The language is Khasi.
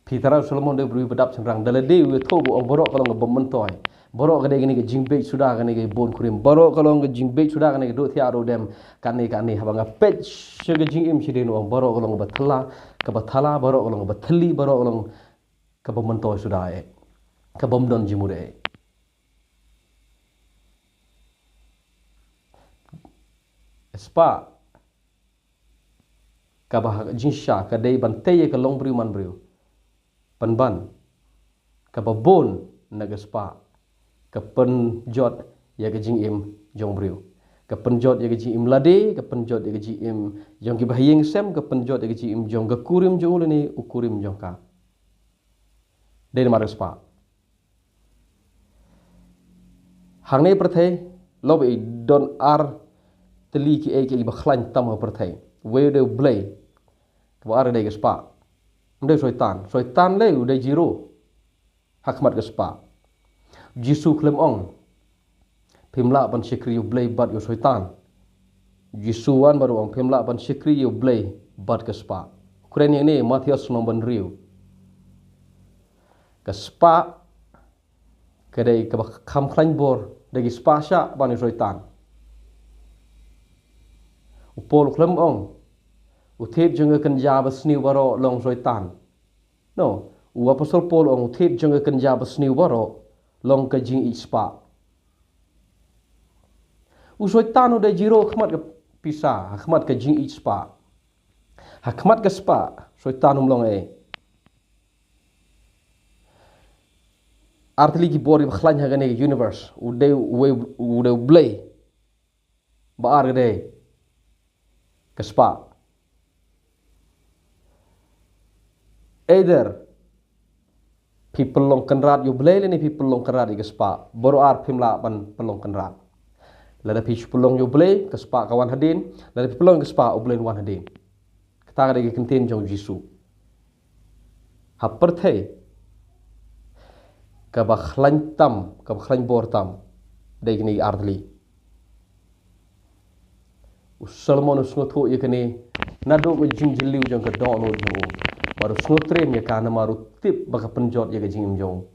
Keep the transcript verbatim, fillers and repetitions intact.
Phi tharai u Solomon u dei u briew ba dap shynrang, da lade u ïathuh ba u ong baroh ka long kaba myntoi. Baroh ka dei kane ka jingbit suda kane ka bun kurim. Baroh ka long ka jingbit suda kane ka duh thiah duh dem. Kane kane haba nga peit sha ka jingim shadien u ong baroh ka long kaba thala, kaba thala, baroh ka long kaba thylli, baroh ka long kaba myntoi suda eh. Kaba ym don jingmut eh. Spah. Kaba ha jingshisha ka dei ban tei ïa ka longbriew manbriew. Pynban. Kaba bun na ka spah. Ka pynjot ïa ka jingim jong briew. Ka pynjot ïa ka jingim lade, ka pynjot ïa ka jingim jong kiba ha ïing sem, ka pynjot ïa ka jingim jong ka kurim jong u lane u kurim jong ka. Dei namar ka spah. Hangne pyrthei, lop i don ar tylli kiei kiei kiba khlaiñ tam ha pyrthei. Wei u dei u Blei, kaba ar dei ka spah. Ym dei u Soitan. Soitan lei u dei zero ha khmat ka spah. Jisu khlem ong phim lah ban shakri ïa u Blei bad ïa u Soitan. Jisu wan bad u ong phim lah ban shakri ïa u Blei bad ka spah. Kren ïa kane Mathaios lynnong ba hynriew. Ka spah ka dei kaba kham khlaiñ bor da ki spah shah ban ïa u Soitan. U Paul u khlem ong u thied jong ka kynja ba sniew baroh long u Soitan. No, u Apostol Paul u ong u thied jong ka kynja ba sniew baroh long ka jingïeit spah. U Soitan u dei zero ha khmat ka pisa, ha khmat ka jingïeit spah. Ha khmat ka spah, Soitan um long ei. Ar tylli ki bor kiba khlaiñ ha kane ka universe, u dei uwei, u dei u Blei. Ba ar ka dei ka spah. Either phi pynlong kynrad ïa u Blei lane phi pynlong kynrad ïa ka spah. Baroh ar phim lah ban pynlong kynrad. Lada phi shu pynlong ïa u Blei, ka spah ka wan hadien. Lada phi pynlong ïa ka spah, u Blei un wan hadien. Kata ka dei ka kyntien jong u Jisu. Ha pyrthei kaba khlaiñ tam, kaba khlaiñ bor tam, dei kine ar tylli. U Solomon u sngewthuh ïa kane naduh ka jingjylliew jong ka dohnud jong u. Bad u sngewtriem ïa ka namar u tip ba ka pynjot ïa ka jingim jong u.